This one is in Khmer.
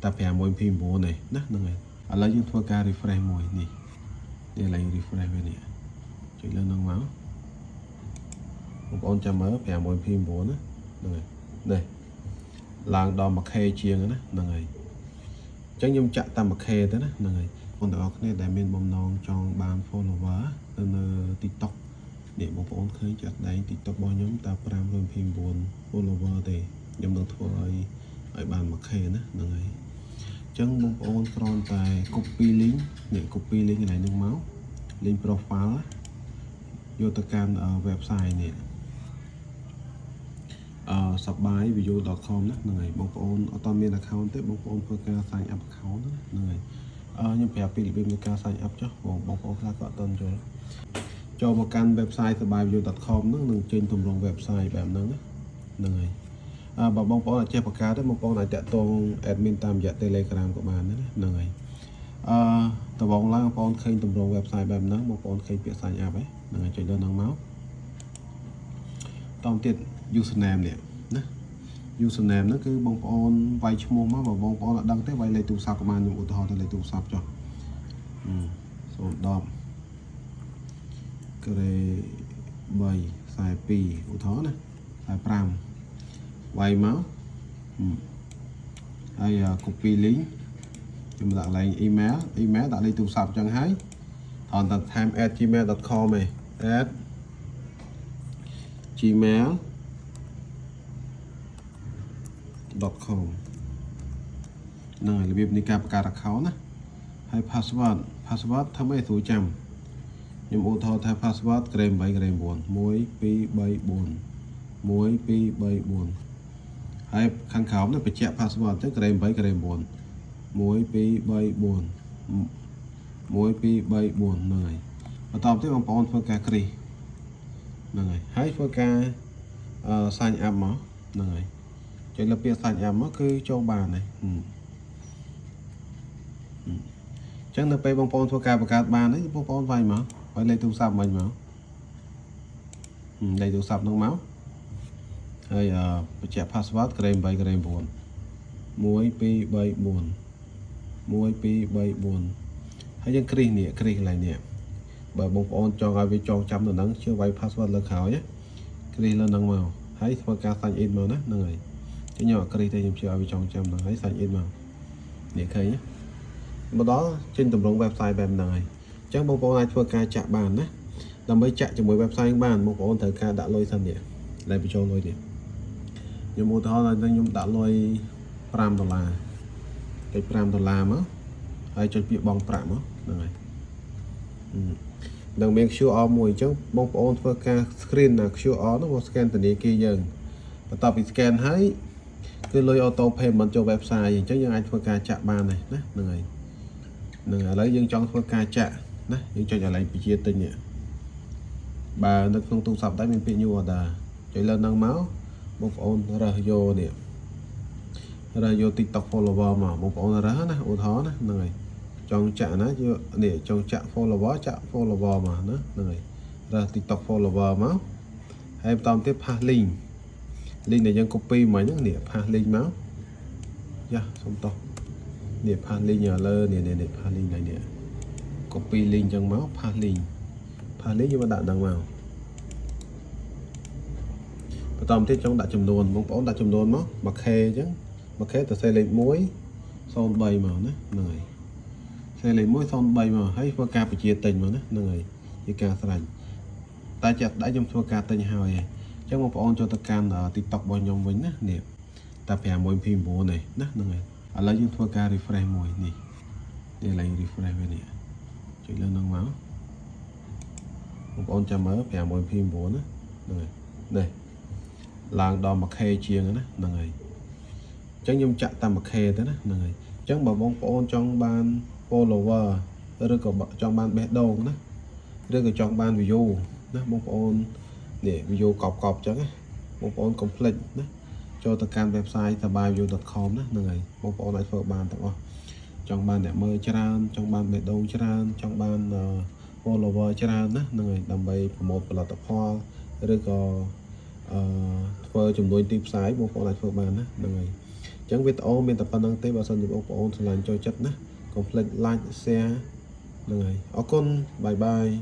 តែ529នេះណាហ្នឹងហើយឥឡូវយើងធ្វើការ refresh មួយនេះនេះឡើង refresh វានេះចុចលើហ្នឹងមកបងប្អូនចាំមើល529ណាហ្នឹងហើយនេះឡើងដល់ 1K ជាងណាហ្នឹងហើយអញ្ចឹងខ្ញុំចាក់តាម 1K ទៅណាហ្នឹងហើយបងប្អូនទាំងអស់គ្នាដែលមានបំណងចង់បាន follower នៅនៅ TikTok នេះបងប្អូនឃើញចាក់ដែង TikTok របស់ខ្ញុំតែ529 follower ទេខ្ញុំនឹងធ្វើឲ្យឲ្យបាន 1K ណាហ្នឹងហើយអញ្ចឹងបងប្អូនគ្រាន់តែ copy link នេះ copy link កន្លែងហ្នឹងមក link profile ណាយកទៅកាន់ website នេះអឺ sabayview.com ណាហ្នឹងហើយបងប្អូនអត់មាន account ទេបងប្អូនធ្វើការ sign up account ណាហ្នឹងហើយអឺខ្ញុំប្រាប់ពីរបៀបនៃការ sign up ចុះបងបងប្អូនខ្លះក៏អត់ទាន់យល់ចូលមកកាន់ website sabayview.com ហ្នឹងនឹងចេញទម្រង់ website បែបហ្នឹងណាហ្នឹងហើយអឺបើបងប្អូនអត់ចេះបង្កើតទេបងប្អូនអាចតាក់ទង admin តាមរយៈ Telegram ក៏បានដែរណាហ្នឹងហើយអឺដំបូងឡើងបងប្អូនឃើញទម្រង់ website បែបហ្នឹងបងប្អូនឃើញពាក្យ sign up ហ៎ហ្នឹងហើយចុចលើហ្នឹងមកតទៀត username នេះណា username ហ្នឹងគឺបងប្អូនវាយឈ្មោះមកបើបងប្អូនអត់ដឹងទេវាយលេខទូរស័ព្ទក៏បានខ្ញុំឧទាហរណ៍ទៅលេខទូរស័ព្ទចុះ010ក្រេ3 42ឧទាហរណ៍ណា45វាយមកហើយ copy link ខ្ញុំដាក់កន្លែង email email ដាក់លេខទូរស័ព្ទអញ្ចឹងហើយថនតែថែម @gmail.com ឯង @gmail.com ហ្នឹងហើយរបៀបនៃការបង្កើត account ណាហើយ password password ធ្វើម៉េចស្រួលចាំខ្ញុំឧទាហរណ៍ថា password ក្រេ8ក្រេ9 1 2 3 4 1 2 3 4ហើយខាងក្រោមនេះបញ្ជាក់ password ទៅក្រេ8ក្រេ9 1 2 3 4 1 2 3 4ហ្នឹងហើយបន្តទៀតបងប្អូនធ្វើការគ្រីសហ្នឹងហើយហើយធ្វើការអឺ sign up មកហ្នឹងហើយចុចលើពាក្យ sign up មកគឺចូលបានហើយអញ្ចឹងនៅពេលបងប្អូនធ្វើការបង្កើតបានហើយបងប្អូនវាយមកវាយលេខទូរស័ព្ទមិញមកលេខទូរស័ព្ទហ្នឹងមកហើយអឺបញ្ជាក់ password ក្រេ8ក្រេ9 1 2 3 4 1 2 3 4ហើយយើងគ្រីសនេះគ្រីសកន្លែងនេះបើបងប្អូនចង់ឲ្យវាចងចាំនៅហ្នឹងជឿវាយ password លើក្រោយណាគ្រីសលើហ្នឹងមកហើយធ្វើការ sign in មកណាហ្នឹងហើយខ្ញុំអត់គ្រីសទេខ្ញុំជឿឲ្យវាចងចាំហ្នឹងហើយ sign in មកនេះឃើញទេមកដល់ចេញទម្រង់ website បែបហ្នឹងហើយអញ្ចឹងបងប្អូនអាចធ្វើការចាក់បានណាដើម្បីចាក់ជាមួយ website បានបងប្អូនត្រូវការដាក់លុយសិននេះឡើងបញ្ចូលលុយនេះខ្ញុំឧទាហរណ៍ថាខ្ញុំដាក់លុយ5ដុល្លារចុច5ដុល្លារមកហើយចុចពាក្យបង់ប្រាក់មកហ្នឹងហើយនឹងមាន QR មួយអញ្ចឹងបងប្អូនធ្វើការ screen ណា QR នោះមក scan ធនាគារយើងបន្ទាប់ពី scan ហើយគឺលុយ auto payment ចូល website អញ្ចឹងយើងអាចធ្វើការចាក់បានហើយណាហ្នឹងហើយហ្នឹងឥឡូវយើងចង់ធ្វើការចាក់ណាយើងចុចកន្លែងបញ្ជាទិញនេះបើនៅក្នុងទូរស័ព្ទដៃមានពាក្យ new order ចុចលើហ្នឹងមកបងប្អូនរើសយកនេះរើសយក TikTok follower មកបងប្អូនរើសណាឧទាហរណ៍ណាហ្នឹងហើយចង់ចាក់ណាយកនេះចង់ចាក់ follower ចាក់ follower មកណាហ្នឹងហើយរើស TikTok follower មកហើយបន្តទៀត paste link link ដែលយើង copy មិញហ្នឹងនេះ paste link មកយ៉ាសុំតោះនេះ paste link លើនេះនេះ paste link នេះ copy link ចឹងមក paste link paste link យើងមកដាក់ហ្នឹងមកបន្តទៀតចង់ដាក់ចំនួនបងប្អូនដាក់ចំនួនមក 1K អញ្ចឹង 1K ទៅសេលេខ1 03មកណាហ្នឹងហើយសេលេខ1 03មកហើយធ្វើការបញ្ជាទិញមកណាហ្នឹងហើយជាការស្រេចតែជាក់ស្ដែងខ្ញុំធ្វើការទិញហើយអញ្ចឹងបងប្អូនចូលទៅកាន់ TikTok របស់ខ្ញុំវិញណានេះតែ529នេះណាហ្នឹងហើយឥឡូវយើងធ្វើការ refresh មួយនេះនេះឡើង refresh វានេះចុចលើហ្នឹងមកបងប្អូនចាំមើល529ណាហ្នឹងហើយនេះឡើងដល់ 1K ជាងណាហ្នឹងហើយអញ្ចឹងខ្ញុំចាក់តាម 1K ទៅណាហ្នឹងហើយអញ្ចឹងបើបងប្អូនចង់បាន follower ឬក៏ចង់បានបេះដូងណាឬក៏ចង់បាន view ណាបងប្អូននេះ view កប់កប់អញ្ចឹងណាបងប្អូនកុំភ្លេចណាចូលទៅកាន់ website sabayview.com ណាហ្នឹងហើយបងប្អូនអាចធ្វើបានទាំងអស់ចង់បានអ្នកមើលច្រើនចង់បានបេះដូងច្រើនចង់បាន follower ច្រើនណាហ្នឹងហើយដើម្បីpromote ផលិតផលឬក៏អឺធ្វើជំនួញទីផ្សារបងប្អូនអាចធ្វើបានណាហ្នឹងហើយអញ្ ចឹងវីដេអូមានតែប៉ុណ្្នឹងទេបើសិនជាបងប្អូនស្រឡាញ់ចូលចិត្តណាកុំភ្លេច like share ហ្នឹងហើយអរគុណ bye bye.